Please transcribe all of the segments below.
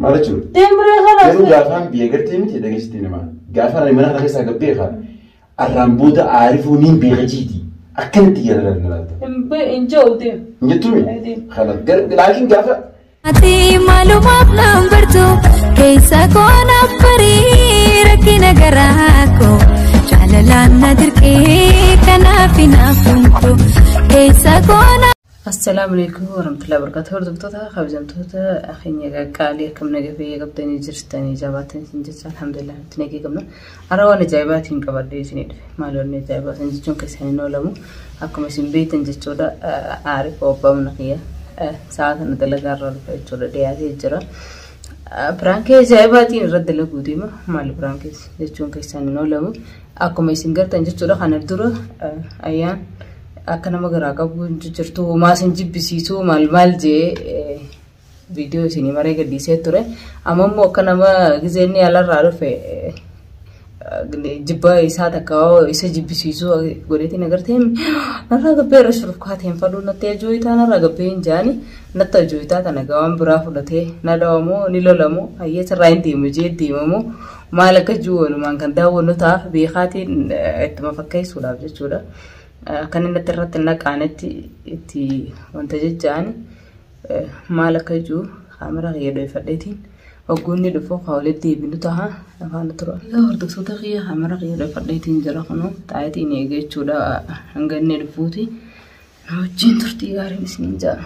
Maal jechuudha? Deemree kalaas. Garuu gaafaan biyya gartee miti dhageessitti namaa. Gaafaan ani mana kana keessaa gabbee kaa. Arraan booda aarifuu niin beeka jiiti. Akkanatti yaada na laata. Hin jiru deem. Hin jettuumi? Kana laakiin gaafa Ati maalumaaf naan bartu keessa koo naaf barii rakkina garaa koo jaalalaan na dirqee kanaaf hinaafuun koo keessa koo na. Assalaamu alaikum warahmatullahi wabarakatuh. Hordoftoota kabajamtoota keenya qaqqaalii akkam nagaa fayyaa qabdanii jirtanii jabaatanii isin jecha alhamdulillah nuti nagee qabna. Har'a waan ajaa'ibaatiin qabadhee isinii dhufe. Maal wanni ajaa'ibaa isin jechuun keessan hin oolamu. Akkuma isin beektan jechuudha Aarif abbaa mana kiyya sa'a kana dalagaa irraa dhufa jechuudha dhiyaatee jira. Piraankii ajaa'ibaatiin irra dalaguu deema. Maali piraankii jechuun keessan hin oolamu. Akkuma isin gartan jechuudha kana dura ayyaan akka nama garaa qabu jirtu homaa isin jibbisiisuu maal maal jee viidiyoo isinii maree gadhiisee ture. Amma immoo akka nama gizee inni alarraa dhufe jibba isaa takka isa jibbisiisuu godheetiin agartee narraa gabbee irra shurufkaa ta'een fadhuu natti ajooyitaa narraa gabbee hin jaani natti ajooyitaa tana gawaan biraa fudhatee na dhawamoo ni lolamoo hayyee sirraa hin deemu jee deemamoo maal akka jiru walumaan kan daawwannu ta'a beekaatiin ittuma fakkeessuudhaaf jechuudha. Akka inni natti irratti naqaanetti itti wanta jecha'ani maal akka jiru kaameraa kiyya dhoyfadheetiin hogguu inni dhufu ka walitti deebinu taha afaan tura. Egaa hordoftoota kiyya kaameraa kiyya dhoyfadheetiin jira kunoo xaayitiin eega jechuudha hanga inni dhufuuti. Na wajjin turtii gaariin isiniin ja'a.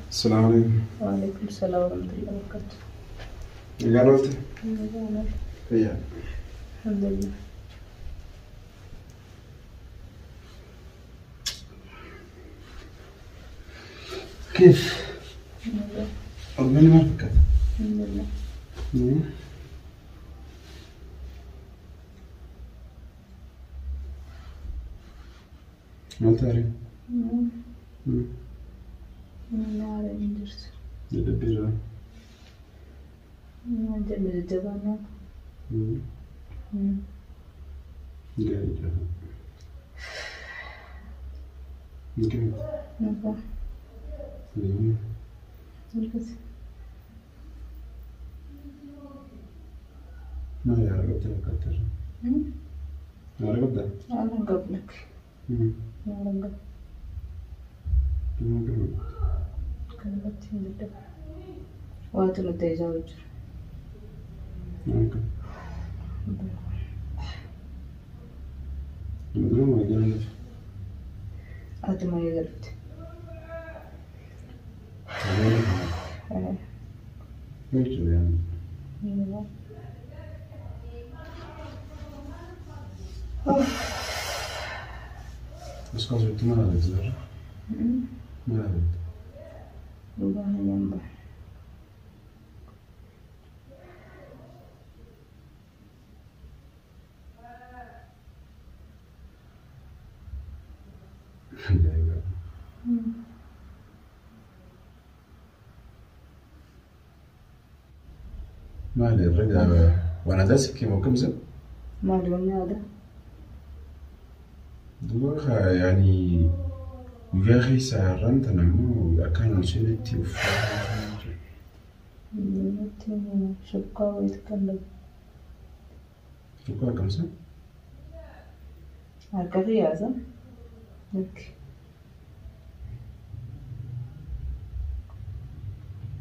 Assalamu alaikum. Waalaikum salaam warahmatullahi wabarakatuh. Nagaan oolte? Fayyaa. Alhamdulillah. Keef? Ormani maal fakkaata? Alhamdulillah. Maal taaree? Maal hin jirtu. Dadhabbii irraa. Maal jennu jajjabaannaa. Gaariidha. Gaariidha. Nagaa. Akkas. Maal yaara qabda fakkaata irraa? Yaara qabdaa? Maal hin qabne. Maal hin qabne. Dhimma qabna. Kanarratti hin dadhabu. Waanti nuti ta'isaa jira. Maal qabna? Nama dura moo eegala lafa? Ati maal eegalfte? Eegala lafa. Maal jechuudha yaadni? As kaasutti maal argatu irra? Maal argatu? Dhugaa hayyaan baha. Ajaa'iba. Maali irra gaafa waan aadaa sikkii moo akkamisa? Maali wanni aadaa? Duuba kaa yaani guyyaa keessa har'aan tana immoo akkaan ol seenetti uffata. Natti shukkaa wayiitu kan dhabu. Shukkaa akkamisa? Harka kiyyaasa. Lakki.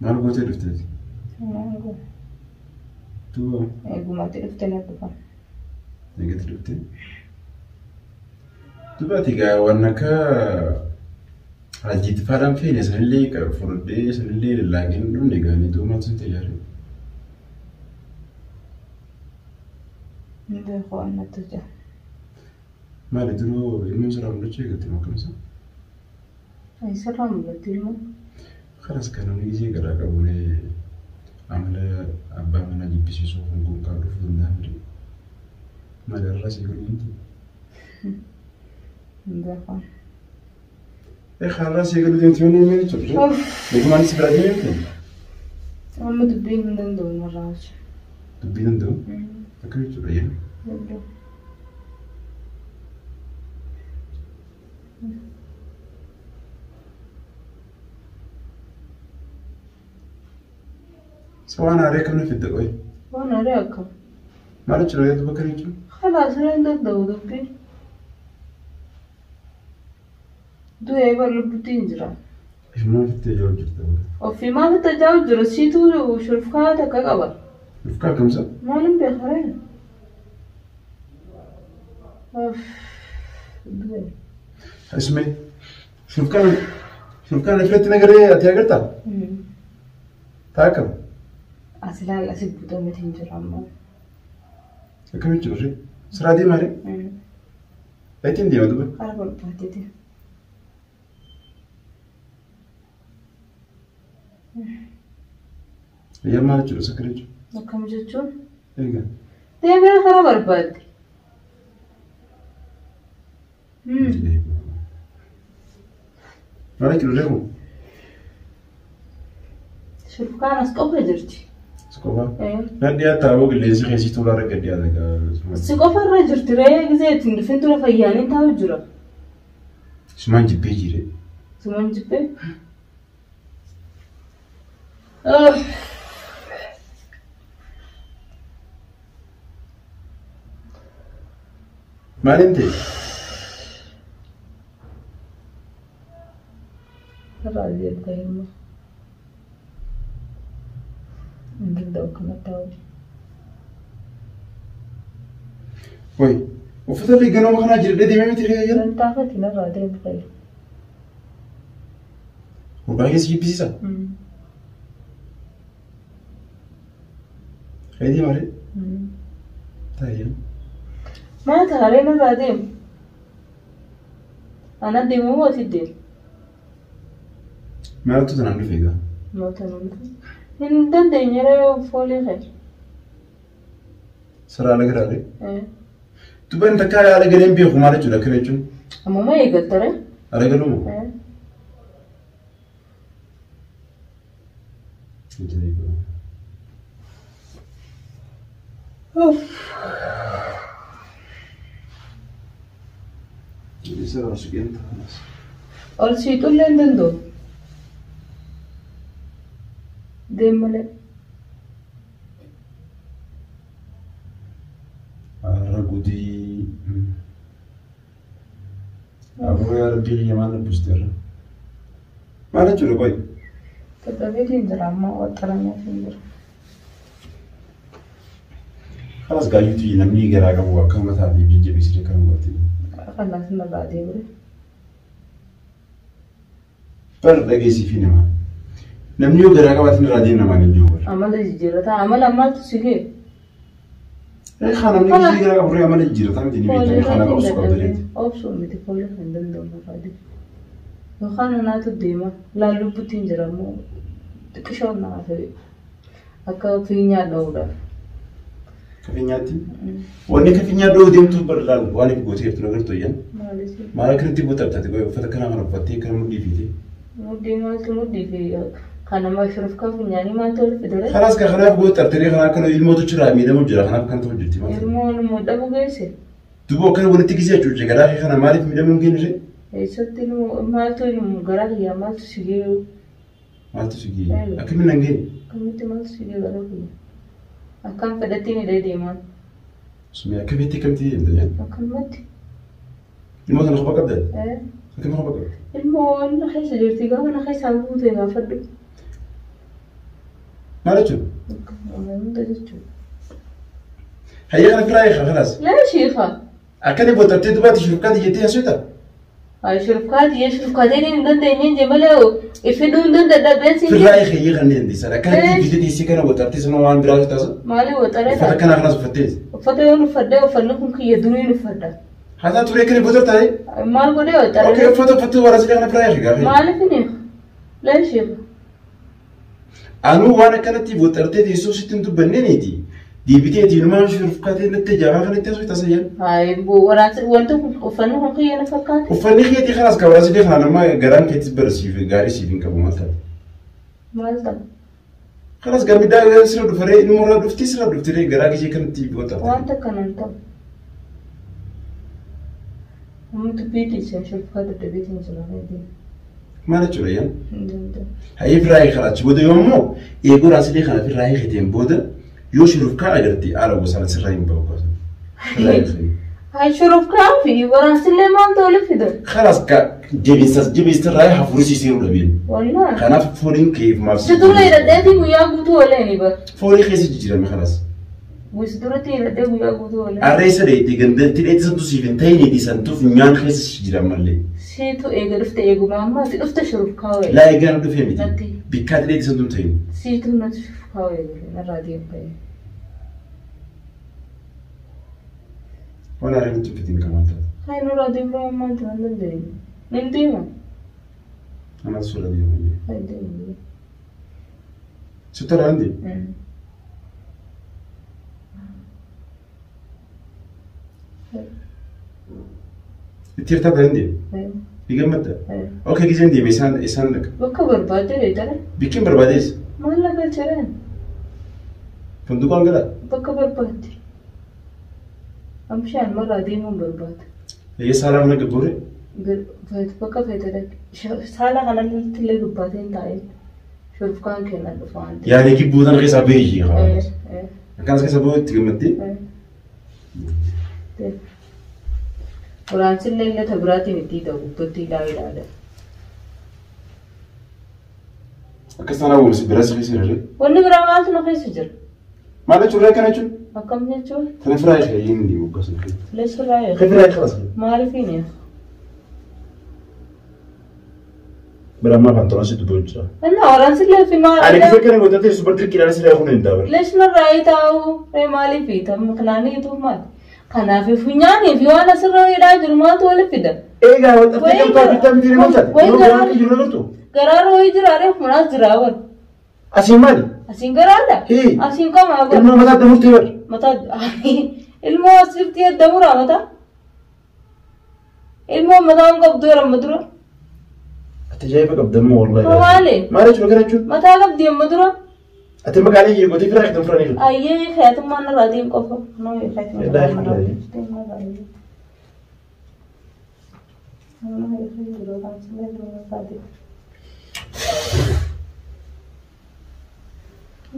Maal gootee dhufteeti? Maal goone? Duuba Eegumatti dhuftee na dhufan. eegatti dhuftee? Duuba ati egaa waan akka hajjiitti faadhaan feene sanillee fudhadhee sanillee lallaaqee hin dhumne egaa ni duuba maaltu sitti ijaare? Hin beeku waan natti hojjeta. Maali duruu ilmoon sirraa mul'achuu eegalte moo akkamisa? Sirraa mul'atti ilmoon. Kanas kan namni gisee garaa qabuun amala abbaa manaa jibbisiisuu kun gonkaa dhufuu danda'a miti. Maali irraa si godhu miti? Hin beekan. Har'aa si godhu deemti yoo inni jechuudha. Beekumaan si biraa deemee miti? Amma dubbiin hin danda'u narraa hojii. Dubbii danda'u? Akkam jechuudha yaa? Danda'u. Sa waan haaree akkam na fidda qoy? Waan haaree akkam? Maal jechuudha yaa dubba kana jechuun? Khalaas hin danda'u dubbiin. Du'ee bar lubbutti hin jira. Ifumaan fittee ijaaru jirta. Ofii maal itti ajaa'ibu jira siituu shurufkaa takka qaba. Shurufkaa akkamsa? Maalin beeka ree? Du'e. Isme shurufkaan shurufkaan ofirratti nagaree ati agartaa? Taa akkam? As ilaal asi guutameeti hin jira ammoo. Akkam jechuudha ree? Siraa deemaa ree? Ittiin deema duba. Karaa barbaadeeti. Yaa maal jechuudha sakka jechuudha? Akkam jechuun? Egaa. Deemee karaa barbaadde. Maal jechuudha reeku? Shurufkaan as qofa jirti. Si qofa? Na dhiyaata aboo qilleensi keessi tuulaa irra gad dhiyaata. Si qofa irra jirti ree gisee ittiin dhufin tura fayyaaniin taa'u jira. Sumaan jibbee jire. Sumaan jibbee? Maaliin ta'e? Irraa deemta immoo. Hin danda'u kanatti ta'u. Wayi uffata illee ganama kanaa jiradhee deemee miti ree jala. Taafati narraa deemu fa'i. Hurgaa keessa jibbisiisa? Fayyadii malee? Taa'ee. Maal taaree narraa deemu? Ana deemu moo ati deemu? Maaltu tanaan dhufe egaa? Maaltu tanaan dhufe? Hin dandeenye ree foolii kee. Sirraa ala garaaree? Duba inni takka ala galee hin beeku maal jechuudha akkana jechuun? Ammuma eegalte ree? Ala galuu moo? Ol siixullee hin danda'u. Deem malee. Har'a gudii. Aboo yaa Rabbii kiyya maal na buuste irra? Maal jechuudha qoy? Dadhabeetiin jira amma waxxarameetiin jira. Kanas gaayyuutu namni garaa qabu akka mataa fi jajjabeessitee kan godhate. Kanaaf narraa deemre. Bar dhageessii fi nama. Namni yoo garaa qabaate irraa deemu namaan hin jiru. Amala jijjiirrataa amala maaltu si ga'e? Haa namni gisee garaa qabu amala jijjiirrataa miti ni beekama kana obsuu qabda jetti. Obsuu miti foolii hin danda'u narraa deemu. Yookaan anaatu deema laal lubbutti hin jira immoo xiqqishoon naa hafe akka fiinyaa dha'uudhaaf. Kafinyaatti? Wanni kafinyaa dha'uu deemtu bar laal waan if gootee jirtu agartu ayyan. Maaliif? Maal akkanatti goota abtaate uffata kanaa kana uffattee kana mudhii fiite. Mudhii maaltu mudhii fi kan nama shurufkaa funyaanii maaltu walitti fidare? Kanaas kan kanaaf goota abtee kanaa akkana ilmootu jira miidhamu jira kanaaf kan ta'u jirti maal. Ilmoon immoo dhabuu geesse. Duuba akkana walitti gisee jechuudha garaa kee kana maaliif miidhamuu hin geenye? Eessatti ilmoo maaltu ilmoo garaa kiyyaa maaltu si ga'e? Maaltu si ga'e? Akkamiin nan geenye? Akkamitti maaltu si ga'e garaa kiyya? Akkam fedhattiin hidhee deemaan? Sumee akkamitti akkamitti deemta jaan? Akkanumatti. Ilmoo sana kophaa qabda? Akkamitti kophaa qabda? Ilmoon na keessa jirti gaafa na keessaa buute gaafadhu. Maal jechuudha? Hunda jechuudha. Hayya kana firaa eegaa kanaas. Laa sheekha. Akkani botattee dubaatti shurufkaati jettee haasofta? Ay shurufkaati yee shurufkaateen hin dandeenye je malee ifiduu hin dandadhabeen siin Firraa eegaa eegaa kan dandeessan akkanatti fidee teessee kana botattee sana waan biraa taasa. Maali waxaree Uffata kanaa kanas uffattee. Uffata yoon uffadhee uffanni kun kiyya duriin uffadha. Haa taatu turee kana booda taa'e. Maal godhee Okay, waxxaree? uffata uffatu waraansi kana biraa eega. Maaliif ni? Leeshif. Anuu waan akkanatti boxartee teessoo sitti hin dubbanneeniiti. Deebiteetiin maal shurufkaatee natti jaafaa kanatti asuu tasayyan. Hayi waraansi wanti kun uffanni kun kiyya na fakkaate. Uffanni keetii kanaas kan waraansi kana nama garaan keetis bara siif gaarii siif hin qabu maal taate. Maal ta'a? Kanas gamiddaa sirra dhufaree inni murraa dhufti sirra dhuftiree garaa kishee kanatti boxarte. Wanta akkanaan ta'u. Amma dubbii ishee shurufkaa dadhabeetiin jira. Maal jechuudha yaan? Hin danda'u. Hayyee firraa hiikaa achi booda yoommoo eeguu raasilee kana firraa hiikiteen booda yoo shurufkaa agarte haala gosaan sirraa hin bahu kaasan. Firraa hiikee. Hayi shurufkaa fi waraansillee maaltu walitti fida? Kanas ka jabeessas jabeessirraa hafuurri siisiruu dhabeen. Wallaahi. Kanaaf fooliin kee maaf Si dura hidhadheetii guyyaa guutuu oolee bara. Foolii keessa jijjiirame kanas. Si duratti hidhadhee guyyaa guutuu oolee. Harree isa dheetti gandatti dheetti santu siif hin ta'in santuuf nyaan keessa jijjiiran malee. Siitu eega dhufte eeguma ammaati dhufte shurufkaa wayii. Laa eegaan dhufee miti. Natti. Bikkaatti dheetti santu hin ta'in. Siitu natti shurufkaa wayii narraa deemu. Waan harree nutti fitiin kan maal taate. Hayi nurraa deemu ammaati waan dandeenye. Nin deema. Anaatu suura deema. Hayi deemu. Sitti dhaan deema. Itti hirtaa ta'in deema. Ni gammadda. Okay giseen deeme isaan isaan dhaqa. Bakka barbaadde dheedara. Bikkiin barbaadees. Maal lafa jiraan? Funduqaan galaa. Bakka barbaadde. Amshaan marraa deemuun barbaada. Eeyyee saalaa mana gabboore. Bakka feete dhaqe. Saala kanatti illee dubbaateen taa'ee shurufkaan kennan dhufa waan ta'eef. Yaani gibbuu tana keessaa beeyi. Akkanas keessa bahuu itti gammaddee. Waraansillee illee ta biraatiin itti hidha gubbatti hidhaa hidhaadha. Akkas taanaa uumsi biras keessa jirre. Wanni biraa maaltu na keessa jira? Maal jechuun akkana jechuun? Akkam jechuun? Tana firaa ishee hin deemu akkasuma. Leessurraa yoo. Firaa ishee kanas. Maaliif hin Biraa maa kan tolaan sitti dubbatu jira. Inna waraansillee fi maal? Ani kisa kana godhatee super dirqiidhaan sirraa kun hin dabalu. Leessurraa taa'u maaliif kanaaniitu maali? Kanaaf funyaanii fi waan asirra hidhaa jiru maaltu walitti fida? Egaa waxxaftee gamtaa bittaa miti ni mul'ata. Wayi Yeroo jiru agartu. Garaara wayii jira ree funaas jira wal. Asiin maali? Asiin garaadha. Hii. Asiin qamaa bar. Ilmoo mataa adda murtee bar. Mataa ilmoo asirratti adda muraa mataa. Ilmoo mataa hin qabdu yeroo dura. Ati ajaa'iba qabda immoo wallahi. Maali? Maal jechuudha kana jechuun? Mataa qabdi amma dura. Ati magaalaa hiikotee firaa kan furanii jiru. Ayyee xiyyatummaan irraa deemu qofa. Yallaa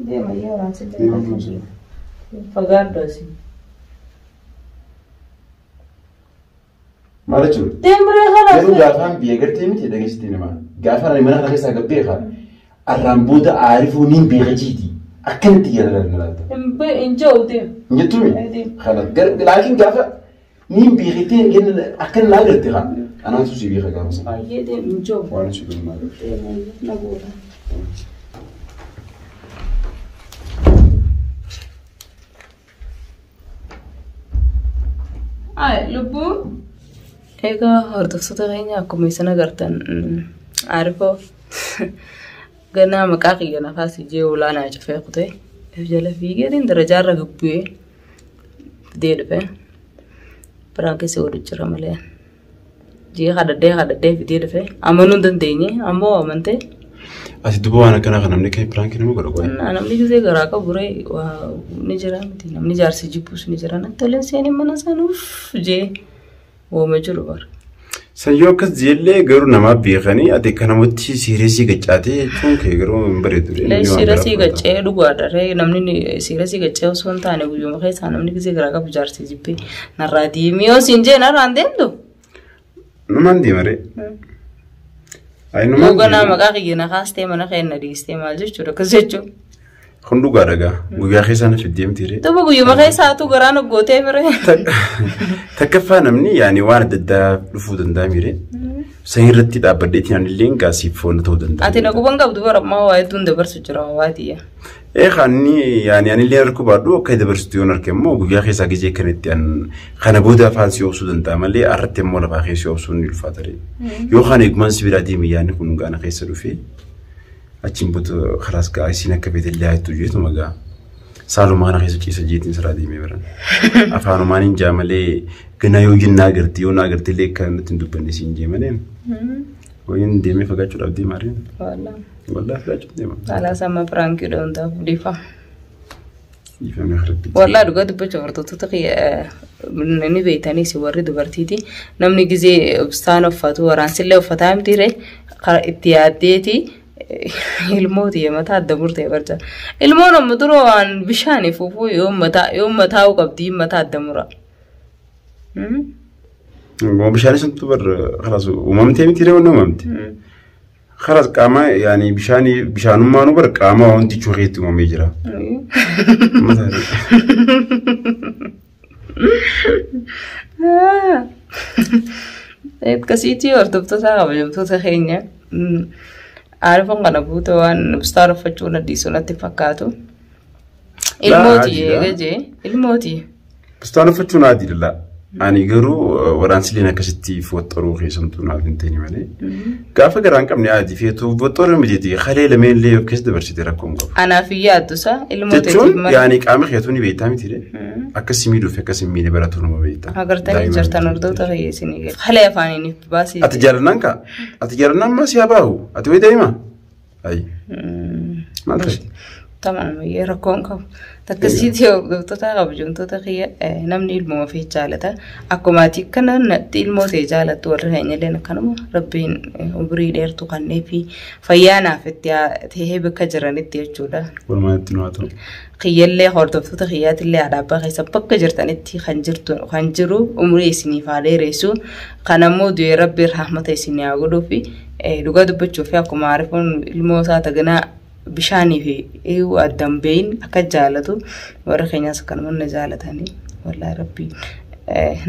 Deema yoo waraansillee. Fagaadhu asii. Maal jechuudha? Deemree kana. Garuu gaafaan biyya gartee miti dhageessitee namaa. Gaafaan ani mana kana keessaa gabbee kaa arraan booda aarifuu niin beeka jiiti. Akkanatti jaalala na laata. Hin jiru deemu. Hin jettuumi? Kana laakiin gaafa niin beekitee akkan naa garte kaa. Anaatu si beeka gaafa sana. Baay'ee deemu hin jiru. Waan si godhu maal? Deema na goota. Ay lubbuu. Egaa hordoftoota keenya akkuma isin agartan aarifoo ganaa maqaa kiyya nafaas ijee olaanaa cufee kutee jala fiigeetiin darajaarra gabbu'ee fidee dhufe biraan keessa godhu jira malee jee kadhadhee kadhadhee fidee dhufe amanuu hin dandeenye ammoo amantee. Ati duuba waan akkanaa kan namni kan biraan kennamu godha qoe. Namni gisee garaa qabu ree ni jira miti namni jaarsi jibbus ni jira natti toleen seenii mana sanuuf jee wooma jiru bara. Sayyoo akkas jeellee garuu namaa beekanii ati akka namatti siireesii gaccaatee jechuun kee garuu hin bareedu. Siirasii gaccee dhugaadha ree namni siirasii gaccee osoo hin taane guyyuma keessaa namni gisee garaa qabu jaarsi jibbee narraa deemee yoo siin jee narraan deemtu. Numaan deema ree. Numaan deema. Maqaa kiyya na kaastee mana keenya dhiistee maal jechuudha akkas jechuun. Kun dhugaadha gaa guyyaa keessaa na fiddee miti ree. Duuba guyyuma keessaatu garaan oggootee mire. Takkaffaa namni yaani waan adda addaa dhufuu danda'a mire. San irratti dhaabbadheetiin ani illee gaasiif foon ta'uu danda'a. Ati na quban qabdu bara ammaa waa hedduun dabarsu jira waa tiyya. Kanni yaani anillee harkuu baadhu akka dabarsitu yoon arge immoo guyyaa keessaa gizee kanatti kana booda afaan si obsuu danda'a malee arratti immoo lafaa keessa obsuun ni ulfaata. Yookaan eegumaan si biraa deeme yaadni kun gaana keessa dhufee achiin booda karaas ga'a isiin akka beetellee haa ittu jeetuma ga'a. Saaluma kana keessa ciisa jeetiin siraa deemee biran. Afaanumaan hin jaa malee ganaa yoo jinnaa agarti yoo na agarti illee akka nutti hin dubbanne siin jee malee. Wayin deemee fagaachuudhaaf deemaa ree. Wallaahi fagaachuuf deema. Alaas amma piraankii dhoontaaf dhiifama. Dhiifamee rabbi. Wallaahi dhugaa dubbachuu hordoftoota ni beektaniis warri dubartiiti. Namni gizee ubstaan uffatu waraansillee uffataa mitiire itti yaaddeeti ilmooti mataa adda murtee barja. Ilmoon amma dura waan bishaanii fuufuu yoo mataa qabdi mataa adda mura. Bishaan santu bar خلاص uumamtee miti ree wanni uumamte. خلاص qaama yaani bishaanii bishaanummaanuu bar qaama wanti cuureetti uumamee jira. Akkasiitii hordoftoota kabajamtoota keenya. Aarifoon kana guutuu waan ibstaan uffachuu na dhiisuu natti fakkaatu. Ilmooti eega jee ilmooti. Ibstaan uffachuun adiidha. Ani garuu waraansileen akkasitti foxxoruu keessattuu naaf hin ta'in malee. Gaafa garaa hin qabne adii feetu foxxoruu mitiiti kalee lameen illee of keessa dabarsite rakkoo hin qabu. Anaaf yaaddu isaa ilmoo Jechuun yaani qaama keetuu ni beektaa miti Akka si miidhuuf akka si miine baratu nama beektaa. Agartanii jirtan hordoftoota fayyeessinii gala. Kalee afaaniin baasii. Ati jaalannaan kaa? Ati jaalannaan maa si haa baahu? Ati wayi daa'ima? Ayi. Maal ta'e? Tamam rakkoo hin qabu. Akkasitti hordoftoota kabajamtoota kiyya namni ilmoo ofii jaalata. Akkuma ati kana natti ilmoo ta'e jaalattu warri keenya illee akkanuma rabbiin umurii dheertuu kannee fi fayyaa naaf itti ta'ee bakka jiranitti jechuudha. Walumaatti nu haa ta'u. Kiyyallee hordoftoota kiyyaatillee haadha abbaa keessa bakka jirtanitti kan jirtu kan jiru umurii isiniif haa dheeressu. Kan ammoo du'ee rabbiin rahmata isinii haa godhuu fi dhugaa dubbachuu fi akkuma arifoon ilmoo isaa taganaa bishaanii fi addan beeyin akka jaalatu warra keenyaas akkanuma na jaalatanii wallaahi rabbi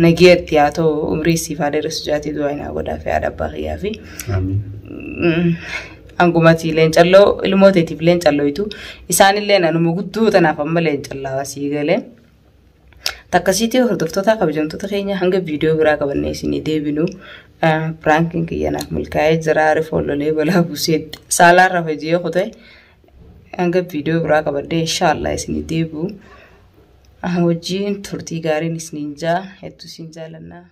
nageetti haa ta'u umrii siif haa dheeressu jaatii du'aa naa godhaa fi haadha abbaa kiyyaa fi hangumati leencalloo ilmoo teetiif leencallooyitu isaanillee anuma guddoo tanaaf amma leencallaa sii galee. Takkasiitii hordoftoota kabajamtoota keenya hanga viidiyoo biraa qabannee isinii deebinu piraankiin kiyyanaaf milkaa'ee jira arifoon lolee balaa buusee saalaan rafa jee kute hanga viidiyoo biraa qabadhee inshaallah isinii deebi'u. Wajjin turtii gaariin isiniin jaa hedduu isin jaalannaa.